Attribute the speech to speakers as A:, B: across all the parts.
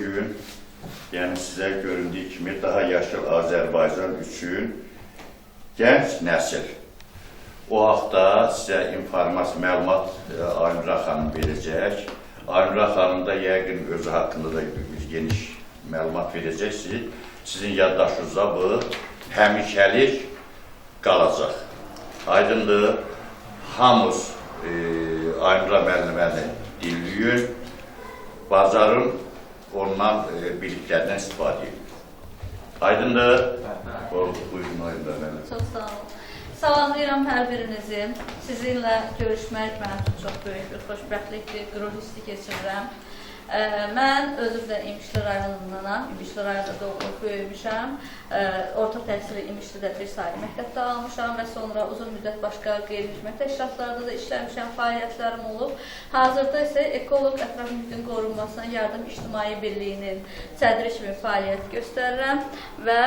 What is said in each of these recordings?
A: Bugün, yəni sizə göründüyü kimi daha yaşıl Azərbaycan üçün gənc nəsil. O haqda sizə informasiya, məlumat Aynura xanım verəcək. Aynura xanım da yəqin özü haqqında da bir geniş məlumat verəcək. Sizin yaddaşınızda bu həmişəlik qalacaq. Aydındır, hamız Aynura müəlliməni dinləyin, bacarın ondan biliklərdən istifadə edin. Aydındır? Buyurun Aynura müəllim.
B: Çox sağ olun. Salamlayıram hər birinizi. Sizinlə görüşmək mənim üçün çox böyük bir xoşbəxtlikdir, qürur hissi keçirirəm. Mən özüm də İmişli rayonundanam. İmişli rayonunda doğulub böyümüşəm. Orta təhsili İmişlidə bir saylı məktəbdə almışam və sonra uzun müddət başqa qeyri-hökumət təşkilatlarında da işləmişəm, fəaliyyətlərim olub. Hazırda isə Ekoloq Ətraf Mühitin Qorunmasına Yardım İctimai Birliyinin sədri kimi fəaliyyət göstərirəm və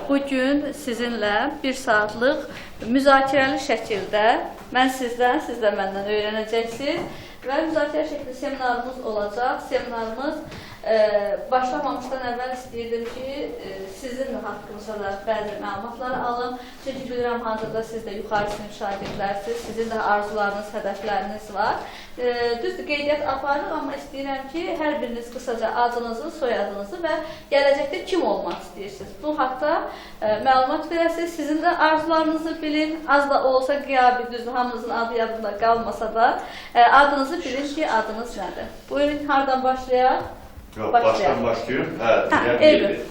B: bugün sizinlə bir saatlıq müzakirəli şəkildə mən sizdən, siz də məndən öyrənəcəksiniz və müzakirə şəkildə seminarımız olacaq. Seminarımız başlamamışdan əvvəl istəyirdim ki, sizin haqqınızda da bəzi məlumatları alım. Çünki bilirəm hazırda siz də yuxarı sinif şagirdlərsiniz, sizin də arzularınız, hədəfləriniz var. Düzdür, qeydiyyat aparırıq, amma istəyirəm ki, hər biriniz qısaca adınızı, soyadınızı və gələcəkdə kim olmaq istəyirsiniz. Bu haqda məlumat verəsiniz, sizin də arzularınızı bilin. Az da olsa qiyabi, düzdür, hamınızın adı yadında qalmasa da adınızı bilin ki, adınız nədir. Buyurun, hardan başlayaq?
A: Yox, başdan başlayın. Hə,
B: Elvin,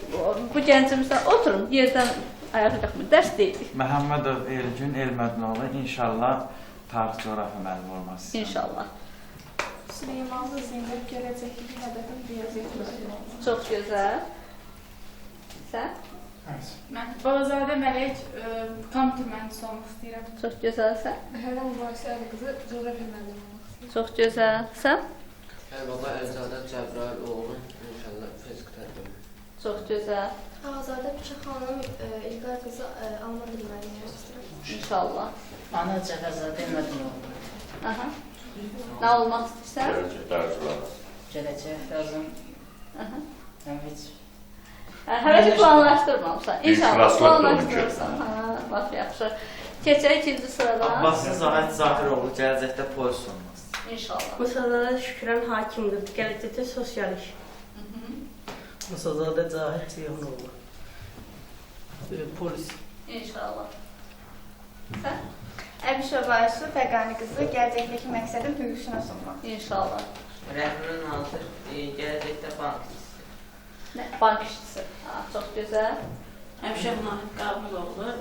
B: bu gəncimizdən oturun, yerdən ayağa qalxmayın, dərs deyilik.
C: Məhəmmədov Elgün Elmədinoğlu, inşallah tarix coğrafiya müəllimi olmaq istəyirəm.
B: İnşallah.
D: Süleymanlı Zeynəb, gələcəkdəki hədəfim riyaziyyat müəllimi olmaq.
B: Çox gözəl. Sən?
D: Mən Balazadə Mələk, kompüter mühəndisi olmaq istəyirəm.
B: Çox gözəl, sən?
D: Hərəm Mübahisə Əli qızı, coğrafiya müəllimi olmaq istəyirəm.
B: Çox gözəl, sən?
E: Eyvallah, Əlzadə Cəbrailoğlu, inşallah fizik tərbiyə.
B: Çox gözəl.
F: Ağazadə Bıçaq xanım, İlqar qızı, Alman dili müəllimi olmaq istəyirəm.
B: İnşallah.
G: Ana Cəfərzadə Elmədinoğlu.
B: Aha. Nə olmaq istəyirsən?
A: Gələcəkdə arzularınız.
G: Gələcəkdə arzum. Mən heç...
B: Hələ ki planlaşdırmamısan. İnşallah
A: planlaşdırırsan.
B: Laf yaxşı. Keçək ikinci sıradan.
H: Abbaslı Zahid Zahiroğlu, gələcəkdə polis olmaq.
B: İnşallah.
I: Musazadə Şükran hakimdir, gələcəkdə sosial iş.
J: Musazadə Zahid Ceyhunoğlu, polis.
B: İnşallah. Sən?
D: Əbişova Aysu, Fəqani qızı, gələcəkdəki məqsədim hüquqşünas olmaq.
B: İnşallah.
E: Rəhman Nazır, gələcəkdə bank işçisi.
B: Nə? Bank işçisi. Çox gözəl.
G: Əbişov Nahid Qabuloğlu,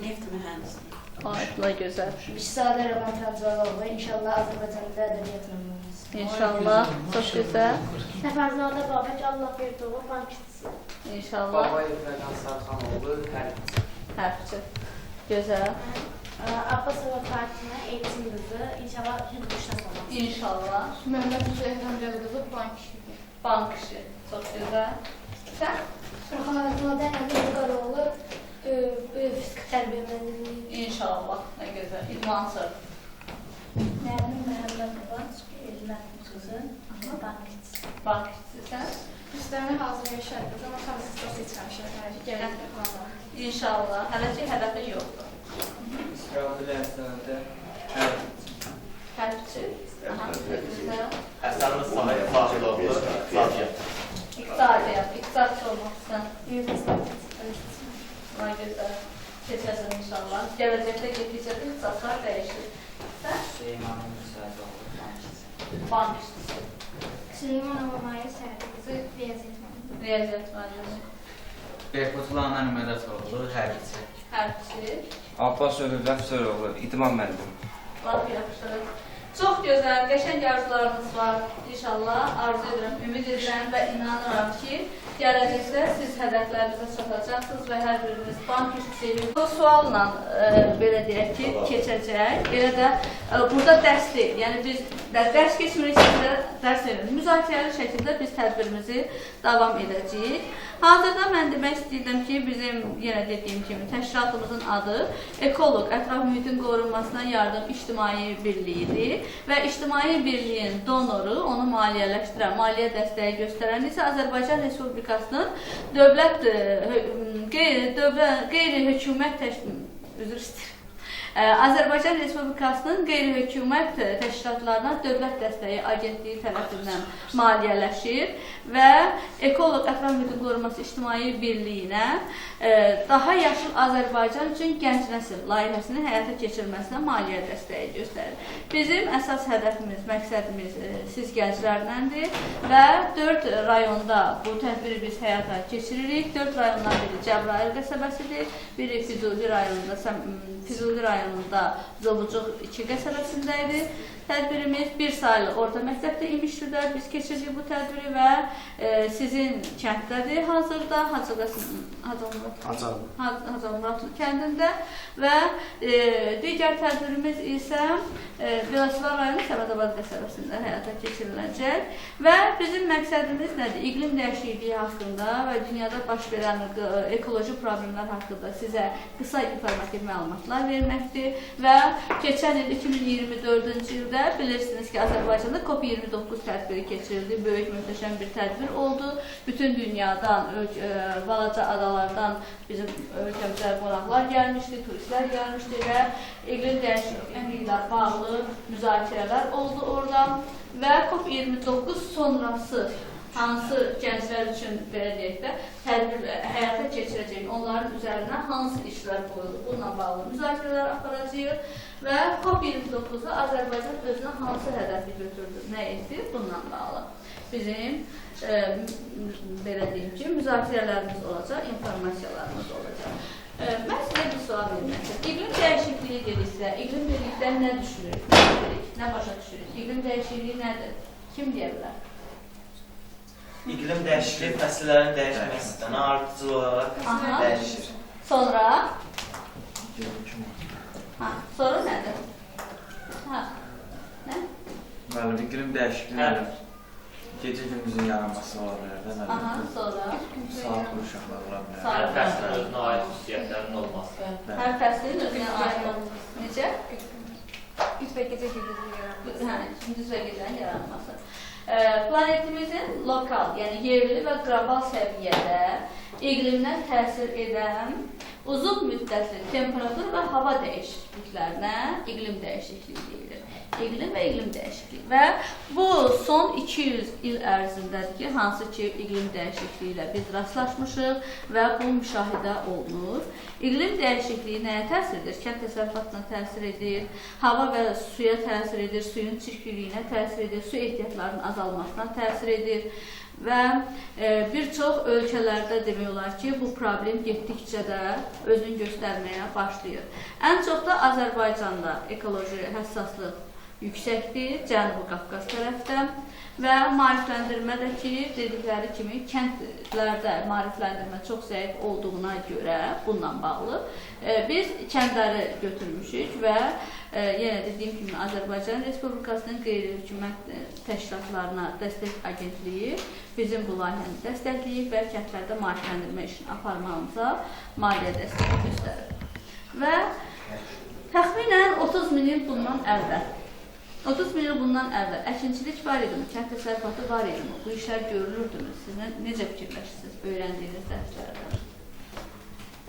G: neft mühəndisi.
B: Ay, nə gözəl.
F: Bişzadə Rəvan Fəvzaloğlu, inşallah Azərbaycanda ədəbiyyat müəllimi olmaq.
B: İnşallah. Çox gözəl.
F: Səfərzadə Babək Allahverdoğlu, bank işçisi.
B: İnşallah.
E: Babayev Fəqan Sarxanoğlu, hərbiçi.
B: Hərbiçi. Gözəl.
F: Abbasova Fatimə, elçin qızı, inşallah hüquqşünas olmaq.
B: İnşallah.
D: Məhəmməd Zəhram qızı, bank işi.
B: Bank işi. Çox gözəl. Sən?
F: Rəxmanzadə Əmin Qaroğlu, fizik tərbiyə müəllimi.
B: İnşallah. Nə gözəl. İdmançı.
F: Nərmin Məhəmmədova, Elmət qızı, bank işçisi.
B: Bank işçisi sən?
D: Rüstəmi Hazır Yaşar qızı, amma xəsəsə seçməmişəm hələ ki, gələcəkdə planlarım.
B: İnşallah. Hələ ki, hədəfin yoxdur.
E: İsrafil Əhsənədə hərbiçi.
B: Hərbiçi. Aha, gözəl.
H: Həsənli Sahib Fahiloğlu, iqtisadiyyat.
B: İqtisadiyyat, iqtisadçı olmaq istəyirsən. Ay gözəl. Keçərsən inşallah. Gələcəkdə getdikcə də ixtisaslar dəyişir. Sən?
E: Süleymanlı Müsaidoğlu, bank işçisi.
B: Bank işçisi.
F: Süleymanova Maya Sərdi qızı, riyaziyyat müəllimi.
B: Riyaziyyat müəllimi.
E: Behbudlu Anar Mədətoğlu, hərbiçi.
B: Hərbiçi.
K: Abbasov Rəfsəroğlu, idman müəllimi.
B: Lap yaxşı. Çox gözəl, qəşəng arzularınız var. İnşallah arzu edirəm, ümid edirəm və inanıram ki, gələcəkdə siz hədəflərinizə çatacaqsınız və hər biriniz bank işçisi. Bu sualla belə deyək ki, keçəcək. Elə də burada dərs deyil. Yəni biz dərs keçmirik, siz də dərs veririk. Müzakirəli şəkildə biz tədbirimizi davam edəcəyik. Hazırda mən demək istəyirəm ki, bizim yenə dediyim kimi təşkilatımızın adı Ekoloq Ətraf Mühitin Qorunmasına Yardım İctimai Birliyidir və İctimai Birliyin donoru, onu maliyyələşdirən, maliyyə dəstəyi göstərən isə Azərbaycan Respublikasının dövlət qeyri-hökumət üzr istəyirəm. Azərbaycan Respublikasının qeyri-hökumət təşkilatlarına Dövlət Dəstəyi Agentliyi tərəfindən maliyyələşir və Ekoloq Ətraf Mühitin Qorunması İctimai Birliyinə daha yaşıl Azərbaycan üçün gənc nəsil layihəsinin həyata keçirilməsinə maliyyə dəstəyi göstərir. Bizim əsas hədəfimiz, məqsədimiz siz gənclərləndir və 4 rayonda bu tədbiri biz həyata keçiririk. 4 rayondan biri Cəbrayıl qəsəbəsidir, biri Füzuli rayonunda Zobucuq 2 qəsəbəsində idi tədbirimiz. Bir saylı orta məktəbdə İmişlidə biz keçirdik bu tədbiri və sizin kənddədir hazırda, Hacımuradlı kəndində və digər tədbirimiz isə Biləsuvar rayonu Səmədabad qəsəbəsində həyata keçiriləcək və bizim məqsədimiz nədir? İqlim dəyişikliyi haqqında və dünyada baş verən ekoloji problemlər haqqında sizə qısa informativ məlumatlar verməkdir və keçən il 2024-cü ildə bilirsiniz ki, Azərbaycanda COP29 tədbiri keçirildi. Böyük, möhtəşəm bir tədbir oldu. Bütün dünyadan, balaca adalardan bizim ölkəmizə qonaqlar gəlmişdi, turistlər gəlmişdi və iqlim dəyişikliyi ilə bağlı müzakirələr oldu orada və COP29 sonrası hansı gənclər üçün, belə deyək də, tədbir həyata keçirəcək, onların üzərinə hansı işlər qoyulur, bununla bağlı müzakirələr aparacağıq və COP29-da Azərbaycan özünə hansı hədəfi götürdü, nə etdi, bununla bağlı bizim, belə deyim ki, müzakirələrimiz olacaq, informasiyalarımız olacaq. Mən sizə bir sual vermək istəyirəm. İqlim dəyişikliyi dediksə, iqlim dedikdə nə düşünürük, nə bilirik, nə başa düşürük? İqlim dəyişikliyi nədir? Kim deyə bilər?
H: İqlim dəyişikliyi fəsillərin dəyişməsindən ardıcıl olaraq dəyişir.
B: Sonra? Sonra nədir? Nə?
C: Müəllim, iqlim dəyişikliyi gecə gündüzün yaranması ola bilər də müəllim.
B: Sonra?
C: Saat quruşaqlar ola bilər.
H: Hər fəslin özünə aid xüsusiyyətlərinin olması.
B: Hər fəslin özünə aid olması. Necə?
D: Gündüz və gecə gündüzün yaranması.
B: Gündüz və gecənin yaranması. Planetimizin lokal, yəni yerli və qlobal səviyyədə iqlimə təsir edən uzun müddətli temperatur və hava dəyişikliklərinə iqlim dəyişikliyi deyilir. İqlim və iqlim dəyişikliyi. Və bu son 200 il ərzindədir ki, hansı ki iqlim dəyişikliyi ilə biz rastlaşmışıq və bu müşahidə olunur. İqlim dəyişikliyi nəyə təsir edir? Kənd təsərrüfatına təsir edir, hava və suya təsir edir, suyun çirkliliyinə təsir edir, su ehtiyatlarının azalmasına təsir edir. Və bir çox ölkələrdə demək olar ki, bu problem getdikcə də özünü göstərməyə başlayır. Ən çox da Azərbaycanda ekoloji həssaslıq yüksəkdir, Cənubi Qafqaz tərəfdə və maarifləndirmə də ki, dedikləri kimi kəndlərdə maarifləndirmə çox zəif olduğuna görə bununla bağlı biz kəndləri götürmüşük və yenə dediyim kimi Azərbaycan Respublikasının qeyri-hökumət təşkilatlarına dəstək agentliyi bizim bu layihəni dəstəkləyib və kəndlərdə maarifləndirmə işini aparmağımıza maliyyə dəstəyi göstərir. Və təxminən 30 min il bundan əvvəl 30 min il bundan əvvəl əkinçilik var idimi, kənd təsərrüfatı var idimi, bu işlər görülürdümü? Siz necə fikirləşirsiniz öyrəndiyiniz dərslərdən?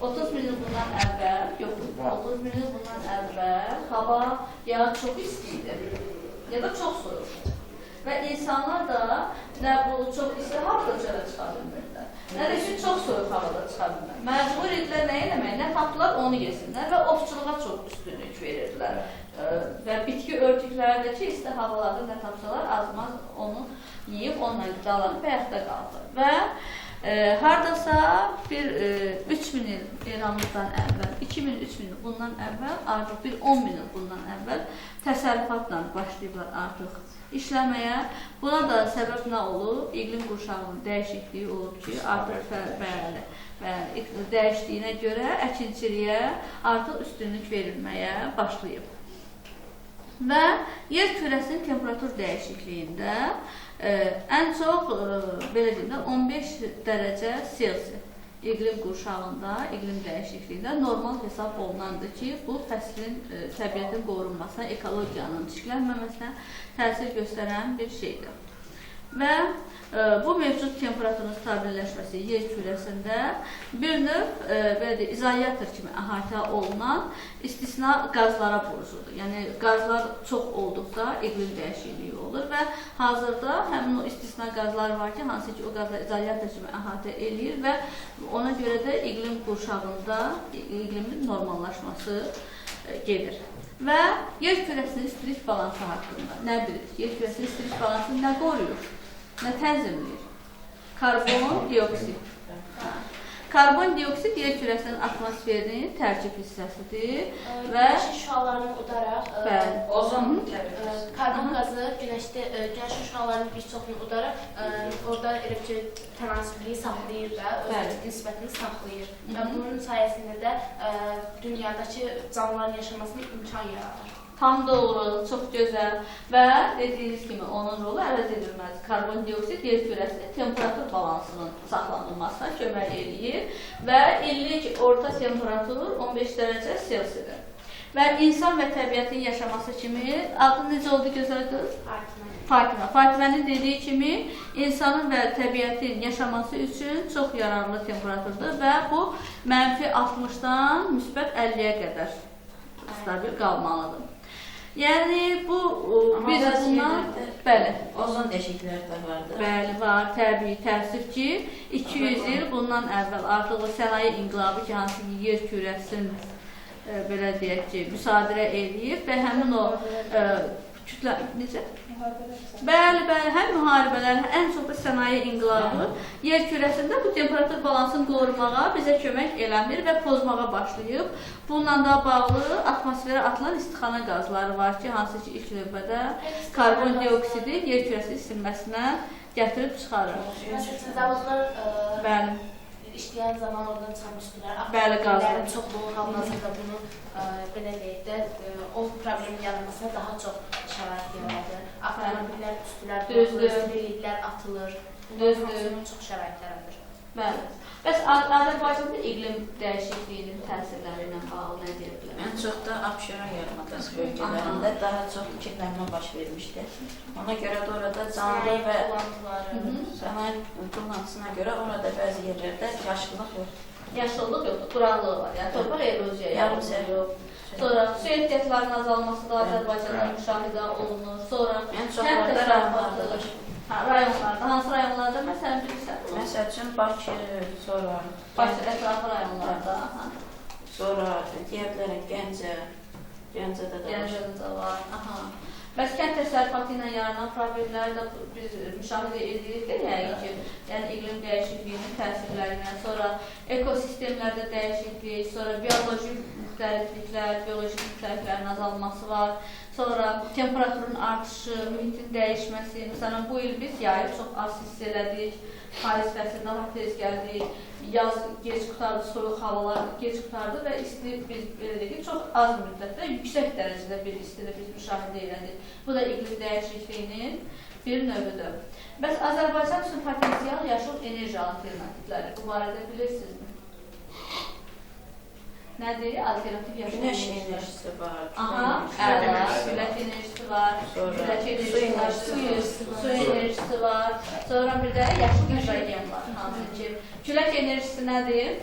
B: 30 min il bundan əvvəl, yox, 30 min il bundan əvvəl hava ya çox isti idi, ya da çox soyuq. Və insanlar da nə bu çox isti havada çölə çıxa bilmirdilər, nə də ki çox soyuq havada çıxa bilmirlər. Məcbur idilər nə eləmək, nə tapdılar onu yesinlər və ovçuluğa çox üstünlük verirdilər. Və bitki örtüklərindəki isti havalarda nə tapsalar azmaz onu yeyib, onunla qidalanıb həyatda qaldılar. Və hardasa bir 3000 il eramızdan əvvəl, 2000-3000 il bundan əvvəl, artıq bir 10.000 il bundan əvvəl təsərrüfatla başlayıblar artıq işləməyə. Buna da səbəb nə olub? İqlim qurşağının dəyişikliyi olub ki, artıq bəli, dəyişdiyinə görə əkinçiliyə artıq üstünlük verilməyə başlayıb. Və yer kürəsinin temperatur dəyişikliyində Ən çox, belə deyim də, 15 dərəcə Selsi iqlim qurşağında, iqlim dəyişikliyində normal hesab olunandır ki, bu fəslin təbiətin qorunmasına, ekologiyanın çirklənməməsinə təsir göstərən bir şeydir. Və bu mövcud temperaturun stabilləşməsi yer kürəsində bir növ belə deyək, izolyator kimi əhatə olunan istisna qazlara borcludur. Yəni qazlar çox olduqda iqlim dəyişikliyi olur və hazırda həmin o istisna qazlar var ki, hansı ki o qazlar izolyator kimi əhatə eləyir və ona görə də iqlim qurşağında iqlimin normallaşması gedir. Və yer kürəsinin istilik balansı haqqında nə bilirik? Yer kürəsinin istilik balansını nə qoruyur? Nə tənzimləyir? Karbon dioksid. Karbon dioksid yer kürəsinin atmosferinin tərkib hissəsidir və
F: günəşin şüalarını udaraq,
G: ozon
F: karbon qazı günəşin şüalarının bir çoxunu udaraq orada elə bir tənasübliyi saxlayır da, öz nisbətini saxlayır və bunun sayəsində də dünyadakı canlıların yaşamasına imkan yaradır.
B: Tam doğru, çox gözəl və dediyiniz kimi onun rolu əvəz edilməz. Karbon dioksid yer kürəsinin temperatur balansının saxlanılmasına kömək eləyir və illik orta temperatur 15 dərəcə Selsidir. Və insan və təbiətin yaşaması kimi, adı necə oldu gözəl qız?
F: Fatimə.
B: Fatimə. Fatimənin dediyi kimi, insanın və təbiətin yaşaması üçün çox yararlı temperaturdur və bu mənfi 60-dan müsbət 50-yə qədər stabil qalmalıdır. Yəni bu biz bundan bəli,
G: ozon deşikləri də vardır.
B: Bəli, var. Təbii, təəssüf ki, 200 il bundan əvvəl artıq o sənaye inqilabı ki, hansı ki yer kürəsinin belə deyək ki, müsadirə eləyib və həmin o kütlə necə? Bəli, bəli, həm müharibələr, ən çox da sənaye inqilabı yer kürəsində bu temperatur balansını qorumağa bizə kömək eləmir və pozmağa başlayıb. Bununla da bağlı atmosferə atılan istixana qazları var ki, hansı ki ilk növbədə karbon dioksidi yer kürəsi isinməsinə gətirib çıxarır.
F: Məsələn, zavodlar
B: bəli,
F: işləyən zaman oradan çıxan tüstülər,
B: avtomobillərin
F: çoxluğu hal-hazırda bunu belə deyək də, o problemin yaranmasına daha çox şərait yaradır. Avtomobillər, tüstülər, zibilliklər atılır. Bunun çox şərait yaradır.
B: Bəli. Bəs Azərbaycanda iqlim dəyişikliyinin təsirləri ilə bağlı nə deyə bilərəm?
G: Ən çox da Abşeron yarımadası bölgələrində daha çox kirlənmə baş vermişdi. Ona görə də orada canlı və sənaye tullantısına görə orada bəzi yerlərdə yaşıllıq yoxdur.
B: Yaşıllıq yoxdur, quraqlıq var. Yəni torpaq eroziyaya yox. Sonra su ehtiyatlarının azalması da Azərbaycanda müşahidə olunur. Sonra
G: kənd təsərrüfatı
B: rayonlarda, hansı rayonlarda məsələn bilirsən?
G: Məsəl üçün Bakı, sonra
B: Bakı ətrafı rayonlarda.
G: Sonra deyə bilərəm Gəncə, Gəncədə də var.
B: Gəncədə də var. Aha. Bəs kənd təsərrüfatı ilə yaranan problemləri də biz müşahidə edirik də yəqin ki, yəni iqlim dəyişikliyinin təsirlərindən, sonra ekosistemlərdə dəyişiklik, sonra bioloji müxtəlifliklər, bioloji müxtəlifliklərin azalması var, sonra temperaturun artışı, mühitin dəyişməsi. Məsələn, bu il biz yayı çox az hiss elədik, payız fəslində daha tez gəldik, yaz gec qurtardı, soyuq havalar gec qurtardı və isti biz belə deyək ki, çox az müddətdə yüksək dərəcədə bir istini biz müşahidə elədik. Bu da iqlim dəyişikliyinin bir növüdür. Bəs Azərbaycan üçün potensial yaşıl enerji alternativləri bu barədə bilirsinizmi? Nədir? Alternativ yaşıl
G: Günəş enerjisi var.
B: Aha, əla, külək enerjisi var, külək enerjisi var, su enerjisi var. Sonra bir də yaşıl hidrogen var. Hansı ki, külək enerjisi nədir?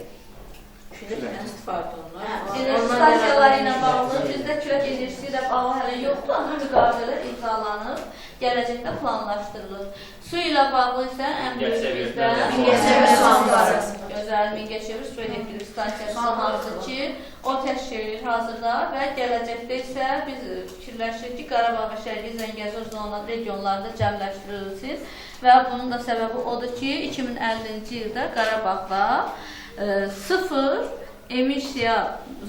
G: Küləkdən istifadə olunur.
B: Enerji stansiyaları ilə bağlı bizdə külək enerjisi ilə bağlı hələ yoxdur, amma müqavilələr imzalanıb, gələcəkdə planlaşdırılır. Su ilə bağlı isə ən böyük bizdə
G: Mingəçevir su anbarı.
B: Gözəl Mingəçevir su elektrik stansiyası hansı ki, o təşkil edir hazırda və gələcəkdə isə biz fikirləşirik ki, Qarabağ və Şərqi Zəngəzur zonları regionlarında cəmləşdirilsin və bunun da səbəbi odur ki, 2050-ci ildə Qarabağda sıfır emisiya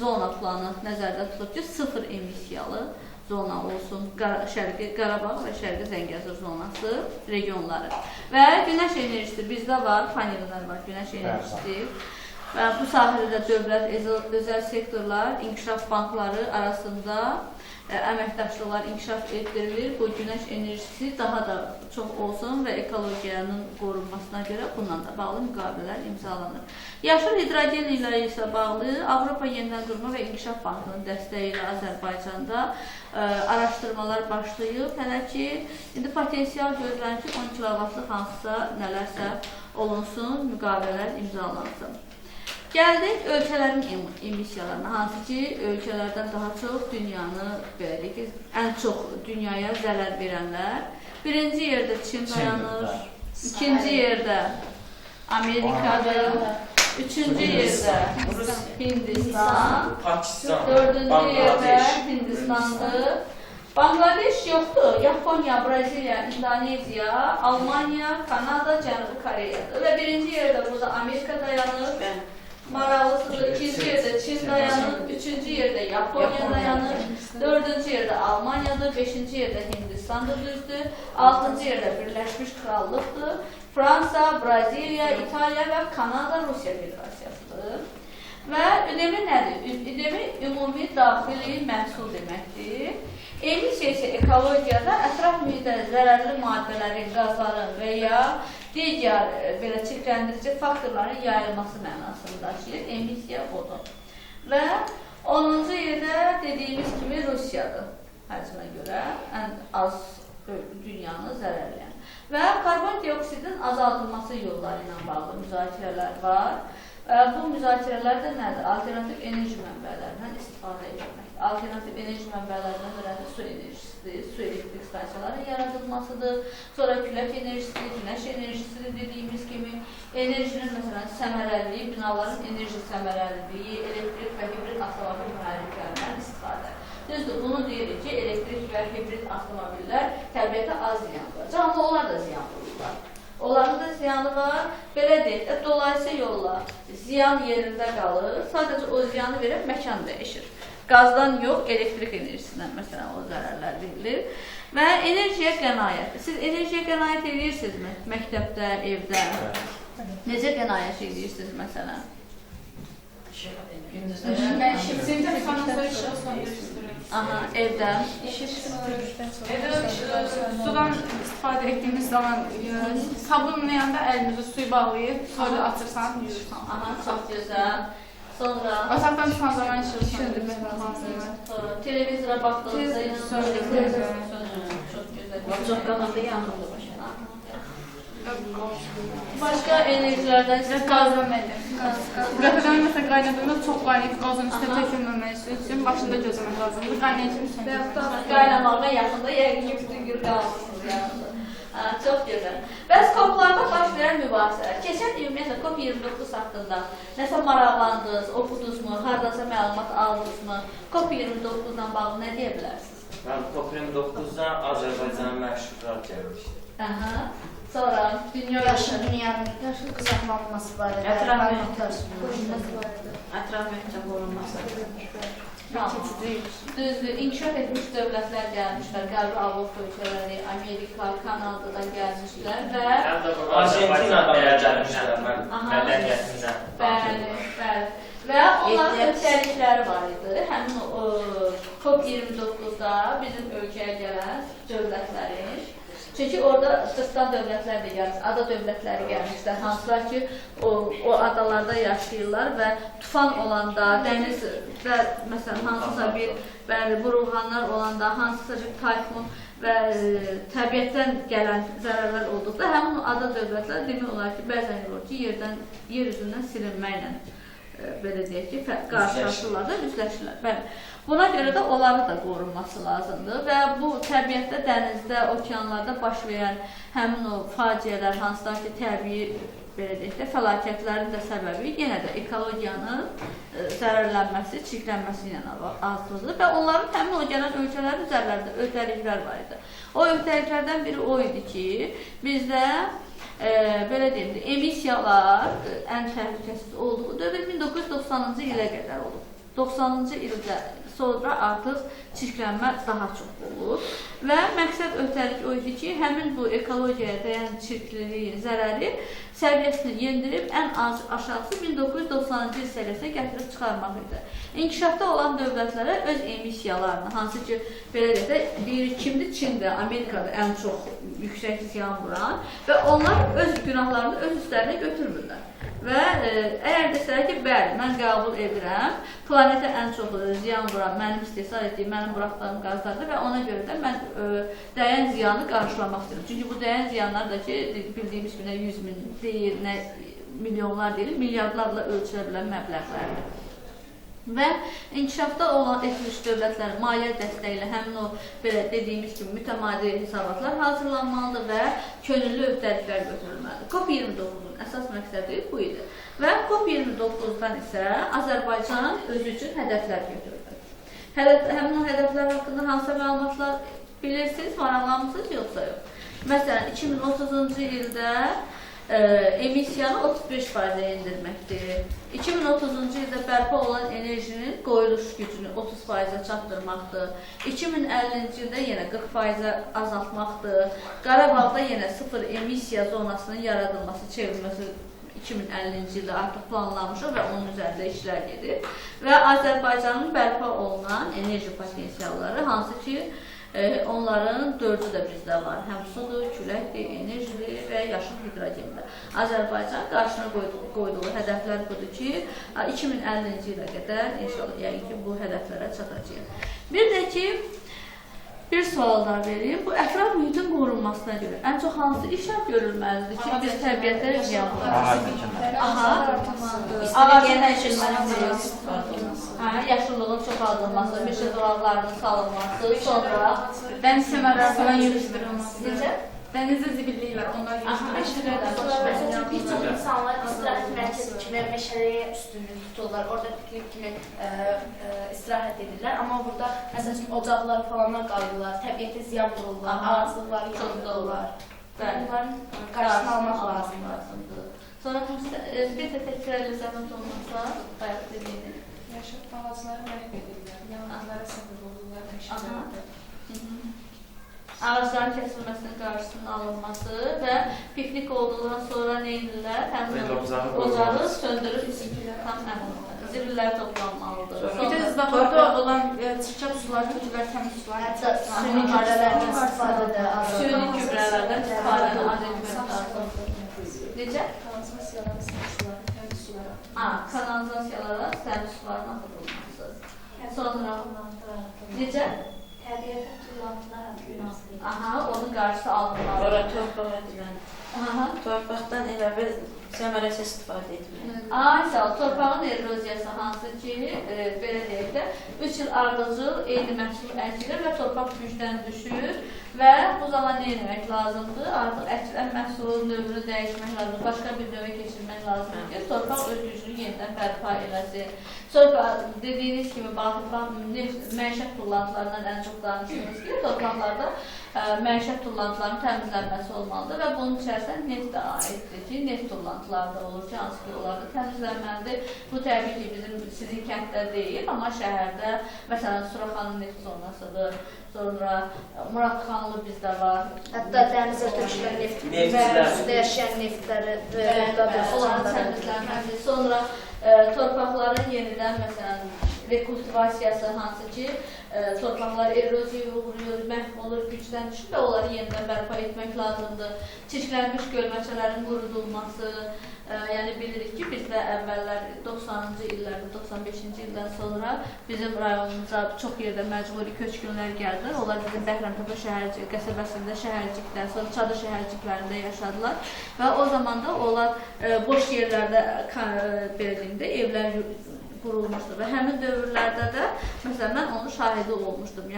B: zona planı nəzərdə tutulub ki, sıfır emisiyalı zona olsun Şərqi Qarabağ və Şərqi Zəngəzur zonası regionları. Və günəş enerjisi bizdə var, panellər var, günəş enerjisi. Və bu sahədə də dövlət, özəl sektorlar, inkişaf bankları arasında əməkdaşlıqlar inkişaf etdirilir. Bu günəş enerjisi daha da çox olsun və ekologiyanın qorunmasına görə bununla da bağlı müqavilələr imzalanır. Yaşıl hidrogen ilə isə bağlı Avropa Yenidən Qurma və İnkişaf Bankının dəstəyi ilə Azərbaycanda araşdırmalar başlayıb. Hələ ki, indi potensial gözlənir ki, 10 kilovatlıq hansısa nələrsə olunsun, müqavilələr imzalansın. Gəldik ölkələrin emissiyalarına, hansı ki, ölkələrdən daha çox dünyanı, belə deyək ki, ən çox dünyaya zərər verənlər. Birinci yerdə Çin dayanır, ikinci yerdə Amerikadır, üçüncü yerdə Hindistan, dördüncü yerdə Hindistandır. Bangladeş yoxdur, Yaponiya, Braziliya, İndoneziya, Almaniya, Kanada, Cənubi Koreyadır və birinci yerdə burada Amerika dayanır. Maraqlısıdır, ikinci yerdə Çin dayanır, üçüncü yerdə Yaponiya dayanır, dördüncü yerdə Almaniyadır, beşinci yerdə Hindistandır, düzdür, altıncı yerdə Birləşmiş Krallıqdır, Fransa, Braziliya, İtaliya və Kanada, Rusiya Federasiyasıdır. Və ÜDM nədir? ÜDM ümumi daxili məhsul deməkdir. Emissiya isə ekologiyada ətraf mühitə zərərli maddələrin, qazların və ya digər belə çirkləndirici faktorların yayılması mənasını daşıyır. Emissiya budur. Və 10-cu yerdə dediyimiz kimi Rusiyadır həcmə görə ən az dünyanı zərərləyən. Və karbon dioksidin azaldılması yolları ilə bağlı müzakirələr var. Bu müzakirələr də nədir? Alternativ enerji mənbələrindən istifadə etmək. Alternativ enerji mənbələrindən də su enerjisidir, su elektrik stansiyalarının yaradılmasıdır, sonra külək enerjisidir, günəş enerjisidir dediyimiz kimi, enerjinin məsələn səmərəliliyi, binaların enerji səmərəliliyi, elektrik və hibrid avtomobil mühərriklərindən istifadə. Düzdür, bunu deyirik ki, elektrik və hibrid avtomobillər təbiətə az ziyan vuracaq, amma onlar da ziyan vururlar. Onların da ziyanı var. Belə deyək də, dolayısı yolla ziyan yerində qalır. Sadəcə o ziyanı verən məkan dəyişir. Qazdan yox, elektrik enerjisindən məsələn o zərərlər verilir. Və enerjiyə qənaət. Siz enerjiyə qənaət edirsinizmi? Məktəbdə, evdə? Necə qənaət edirsiniz məsələn? Aha, evdə.
D: Evdə sudan istifadə etdiyimiz zaman sabunun yanında əlimizi suyu bağlayıb, sonra açırsan, yuyursan.
B: Aha, çox gözəl. Sonra?
D: Otaqdan çıxan zaman işığı söndürmək lazımdır.
B: Sonra televizora baxdığınızda söndürmək. Çox gözəl.
G: Çox qabaqda yanıldı başa.
B: Başqa enerjilərdən
D: qazdan mənim. Qapıdan məsələn qaynadığında çox qaynayıb qazın üstünə tökülməməsi üçün başında gözləmək lazımdır. Qaynayıcı söndürmək.
B: Qaynamağına yaxında yəqin ki, bütün gün qalmışsınız yanında. Çox gözəl. Bəs COP-larda baş verən mübahisələr. Keçən il ümumiyyətlə COP29 haqqında nəsə maraqlandınız, oxudunuzmu, hardansa məlumat aldınızmı? COP29-la bağlı nə deyə bilərsiniz?
H: Mən COP29-da Azərbaycana məşhurlar gəlmişdi.
B: Aha. Sonra dünya
F: yaşıl dünyanın yaşıl saxlanılması barədə,
G: ətraf mühitin qorunması.
B: Düzdür, inkişaf etmiş dövlətlər gəlmişlər, Qərbi Avropa ölkələri, Amerika, Kanadadan gəlmişlər və
H: Argentinadan gəlmişlər, mədəniyyətindən.
B: Bəli, bəli. Və onların öhdəlikləri var idi. Həmin o COP29-da bizim ölkəyə gələn dövlətlərin. Çünki orada sırtdan dövlətlər də gəlmiş, ada dövlətləri gəlmişlər, hansılar ki, o adalarda yaşayırlar və tufan olanda, dənizdə məsələn, hansısa bir burulğanlar olanda, hansısa bir tayfun və təbiətdən gələn zərərlər olduqda, həmin o ada dövlətlər demək olar ki, bəzən olur ki, yer üzündən silinməklə belə deyək ki, qarşılaşırlar da, üzləşirlər. Bəli. Buna görə də onları da qorunması lazımdır və bu təbiətdə, dənizdə, okeanlarda baş verən həmin o faciələr, hansılar ki, təbii belə deyək də, fəlakətlərin də səbəbi yenə də ekologiyanın zərərlənməsi, çirklənməsi ilə asılıdır və onların həmin o gələn ölkələrin üzərlərində öhdəliklər var idi. O öhdəliklərdən biri o idi ki, bizdə belə deyim də, emissiyalar ən təhlükəsiz olduğu dövr 1990-cı ilə qədər olub. 90-cı ildə sonra artıq çirklənmə daha çox olur. Və məqsəd öhdəlik o idi ki, həmin bu ekologiyaya dəyən çirkliliyin zərəri səviyyəsini yendirib ən az aşağısı 1990-cı il səviyyəsinə gətirib çıxarmaq idi. İnkişafda olan dövlətlərə öz emissiyalarını, hansı ki, belə deyək də, deyirik kimdir? Çində, Amerikada ən çox yüksək ziyan vuran və onlar öz günahlarını öz üstlərinə götürmürlər. Və əgər desələr ki, bəli, mən qəbul edirəm, planetə ən çox ziyan vuran mənim istehsal etdiyim, mənim buraxdığım qazlardır və ona görə də mən dəyən ziyanı qarşılamaq istəyirəm. Çünki bu dəyən ziyanlar da ki, bildiyimiz kimi nə 100 min deyil, nə milyonlar deyil, milyardlarla ölçülə bilən məbləğlərdir. Və inkişafda olan etmiş dövlətlərin maliyyə dəstəyi ilə həmin o belə dediyimiz kimi mütəmadi hesabatlar hazırlanmalıdır və könüllü öhdəliklər götürülməlidir. COP29-un əsas məqsədi bu idi. Və COP29-dan isə Azərbaycan özü üçün hədəflər götürdü. Həmin o hədəflər haqqında hansı məlumatlar bilirsiniz, maraqlanmısınız yoxsa yox? Məsələn, 2030-cu ildə emissiyanı 35%-ə endirməkdir. 2030-cu ildə bərpa olan enerjinin qoyuluş gücünü 30%-ə çatdırmaqdır. 2050-ci ildə yenə 40%-ə azaltmaqdır. Qarabağda yenə sıfır emissiya zonasının yaradılması, çevrilməsi 2050-ci ildə artıq planlanmışıq və onun üzərində işlər gedir. Və Azərbaycanın bərpa olunan enerji potensialları, hansı ki, onların dördü də bizdə var. Həm sudur, küləkdir, enerjidir və yaşıl hidrogendir. Azərbaycan qarşına qoyduğu hədəflər budur ki, 2050-ci ilə qədər inşallah yəqin ki, bu hədəflərə çatacağıq. Bir də ki, bir sual daha vereyim. Bu ətraf mühitin qorunmasına görə ən çox hansı işlər görülməlidir ki, biz təbiətə ziyan vurarıq? Aha, ağacın əkilməsi, yaşıllığın çoxaldılması, meşə zolaqlarının salınması, sonra
D: dəniz səmərəsindən yığışdırılması.
B: Necə?
D: Dənizdə zibilliklər, onlar yığışdırılır.
F: Bir çox insanlar istirahət mərkəzi kimi meşəliyə üstünlük tuturlar, orada piknik kimi istirahət edirlər. Amma burada, məsəl üçün, ocaqlar falanlar qalırlar, təbiətə ziyan vururlar, ağaclıqları yandırırlar. Bunların qarşısını almaq lazımdır.
B: Sonra bir də təkrar eləsəniz olmasa, bayaq dediyini.
J: Yaşıl ağacları məhv edirlər, yanğınlara səbəb olurlar meşələrdə.
B: Ağacların kəsilməsinin qarşısının alınması və piknik olduqdan sonra nə edirlər? Həmin ocağı söndürüb, tam zibillər toplanmalıdır.
D: Bir də zavodda olan çirkab suları tökürlər, təmiz sular.
F: Hətta süni gübrələrdən istifadə də az.
B: Süni gübrələrdən istifadə az etmək lazımdır. Necə?
J: Kanalizasiyalara təmiz suları, təmiz sulara.
B: Kanalizasiyalara təmiz suların axıdılması. Sonra necə?
F: Təbiətə tullantılar atılması.
B: Aha, onun qarşısı alınmalı.
G: Ora torpaq edilən. Torpaqdan elə bil səmərəsiz istifadə etmək.
B: Ay, sağ ol. Torpağın eroziyası hansı ki, belə deyək də, 3 il ardıcıl eyni məhsul əkilir və torpaq gücdən düşür və bu zaman nə etmək lazımdır? Artıq əkilən məhsulun növünü dəyişmək lazımdır, başqa bir növə keçirmək lazımdır ki, torpaq öz gücünü yenidən bərpa eləsin. Sonra dediyiniz kimi, məişət tullantılarından ən çox danışdınız ki, torpaqlarda məişət tullantılarının təmizlənməsi olmalıdır və bunun içərisində neft də aiddir ki, neft tullantıları da olur ki, hansı ki, onlar da təmizlənməlidir. Bu təbii ki, bizim sizin kənddə deyil, amma şəhərdə, məsələn, Suraxanı neft zonasıdır, sonra Muradxanlı bizdə var.
F: Hətta dənizə tökülən neft və suda yaşayan neftləri
B: onların təmizlənməlidir. Sonra torpaqların yenidən, məsələn, rekultivasiyası hansı ki, torpaqlar eroziyaya uğrayır, məhv olur, gücdən düşür və onları yenidən bərpa etmək lazımdır. Çirklənmiş gölməçələrin qurudulması, yəni bilirik ki, bizdə əvvəllər 90-cı illərdə, 95-ci ildən sonra bizim rayonumuza çox yerdə məcburi köçkünlər gəldilər. Onlar bizim Bəhramtəpə şəhərcik, qəsəbəsində, şəhərcikdə, sonra çadır şəhərciklərində yaşadılar və o zaman da onlar boş yerlərdə, belə deyim də, evlər qurulmuşdu və həmin dövrlərdə də, məsələn, mən onun şahidi olmuşdum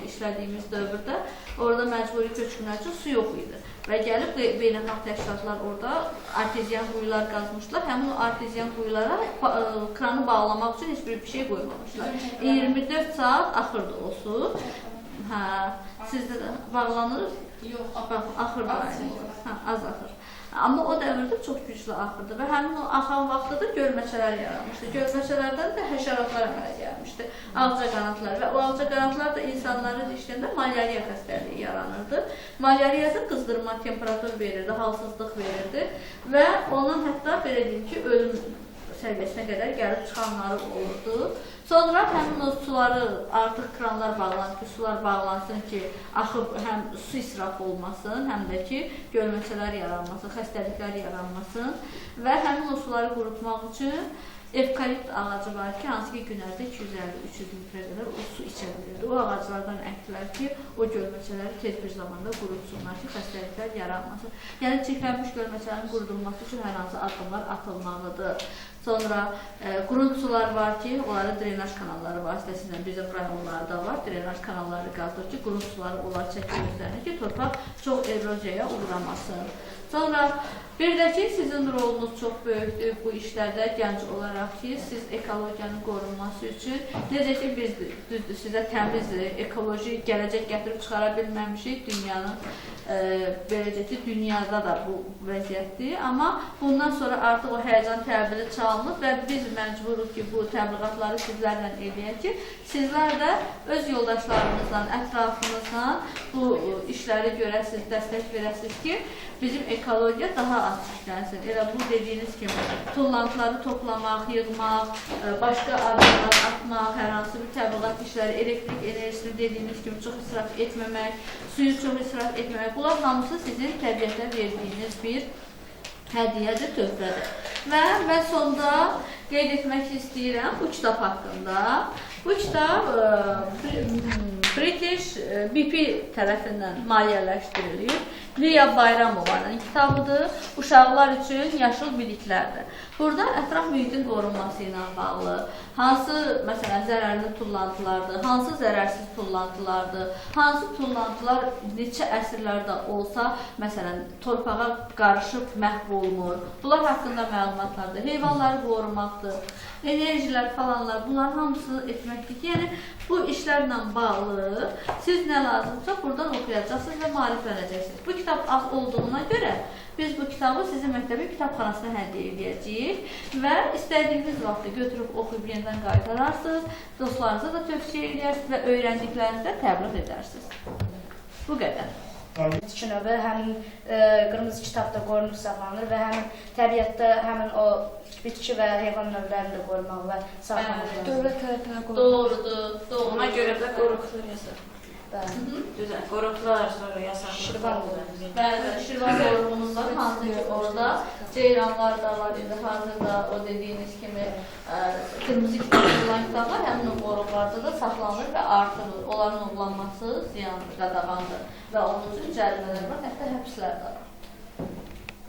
B: işlədiyimiz dövrdə, orada məcburi köçkünlər üçün su yox idi və gəlib beynəlxalq təşkilatlar orada arteziyan quyular qazmışdılar. Həmin o arteziyan quyulara kranı bağlamaq üçün heç bir şey qoymamışlar. 24 saat axırdı o su. Hə, sizdə də bağlanır?
J: Yox,
B: axırdı. Az axır. Amma o dövrdə çox güclü axırdı və həmin o axan vaxtda da gölməçələr yaranmışdı. Gölməçələrdən də həşəratlar əmələ gəlmişdi, ağcaqanadlar və o ağcaqanadlar da insanları dişləyəndə malyariya xəstəliyi yaranırdı. Malyariya da qızdırma, temperatur verirdi, halsızlıq verirdi və ondan hətta belə deyim ki, ölüm səviyyəsinə qədər gəlib çıxanları olurdu. Sonra həmin o suları artıq kranlar bağlanır ki, sular bağlansın ki, axıb həm su israfı olmasın, həm də ki, gölməçələr yaranmasın, xəstəliklər yaranmasın və həmin o suları qurutmaq üçün evkalipt ağacı var ki, hansı ki günlərdə 250-300 litrə qədər o su içə bilirdi. O ağaclardan əkdilər ki, o gölməçələri tez bir zamanda qurutsunlar ki, xəstəliklər yaranmasın. Yəni, çirklənmiş gölməçələrin qurudulması üçün hər hansı addımlar atılmalıdır. Sonra qurut sular var ki, onları drenaj kanalları vasitəsilə bizim rayonlarda var, drenaj kanalları qazılır ki, qurut suları onlar çəkir üzərinə ki, torpaq çox eroziyaya uğramasın. Sonra bir də ki, sizin rolunuz çox böyükdür bu işlərdə gənc olaraq ki, siz ekologiyanın qorunması üçün, necə ki, biz düzdür, sizə təmiz ekoloji gələcək gətirib çıxara bilməmişik dünyanın, beləcə ki, dünyada da bu vəziyyətdir. Amma bundan sonra artıq o həyəcan təbili çalınıb və biz məcburuq ki, bu təbliğatları sizlərlə eləyək ki, sizlər də öz yoldaşlarınızla, ətrafınızla bu işləri görəsiniz, dəstək verəsiniz ki, bizim ekologiya daha az çirklənsin. Elə bu dediyiniz kimi tullantıları toplamaq, yığmaq, başqa addımlar atmaq, hər hansı bir təbliğat işləri, elektrik enerjisini dediyiniz kimi çox israf etməmək, suyu çox israf etməmək, bunlar hamısı sizin təbiətə verdiyiniz bir hədiyyədir, töhfədir. Və mən sonda qeyd etmək istəyirəm bu kitab haqqında. Bu kitab British BP tərəfindən maliyyələşdirilib. Liya Bayramovanın kitabıdır. Uşaqlar üçün yaşıl biliklərdir. Burada ətraf mühitin qorunması ilə bağlı hansı, məsələn, zərərli tullantılardır, hansı zərərsiz tullantılardır, hansı tullantılar neçə əsrlərdə olsa, məsələn, torpağa qarışıb məhv olunur. Bunlar haqqında məlumatlardır. Heyvanları qorumaqdır, enerjilər falanlar, bunların hamısını etməkdir ki, yəni bu işlərlə bağlı siz nə lazımsa buradan oxuyacaqsınız və maariflənəcəksiniz. Bu kitab az olduğuna görə biz bu kitabı sizin məktəbin kitabxanasına hədiyyə edəcəyik və istədiyiniz vaxtda götürüb oxuyub yenidən qaytararsınız, dostlarınıza da tövsiyə edərsiniz və öyrəndiklərinizi də təbliğ edərsiniz. Bu qədər.
F: Bitki növü həmin qırmızı kitabda qorunub saxlanır və həmin təbiətdə həmin o bitki və heyvan növlərini də qorumaq və saxlamaq lazımdır.
J: Dövlət tərəfindən qorunur.
B: Doğrudur, doğru.
G: Ona görə də qoruqlar yasaq. Bəli. Düzən, qoruqlar sonra yasaqlar.
F: Şirvan qoruğu.
B: Bəli, Şirvan qoruğumuz var, hansı ki orada ceyranlar da var idi, hazırda o dediyiniz kimi qırmızı kitab olan kitablar həmin o qoruqlarda da saxlanır və artırılır. Onların ovlanması ziyandır, qadağandır və onun üçün cərimələr var, hətta həbslər də var.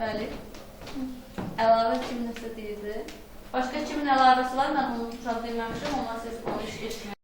B: Bəli. Əlavə kim nəsə deyirdi? Başqa kimin əlavəsi var? Mən unutmuşam, deməmişim, amma siz onu eşitməmişsiniz.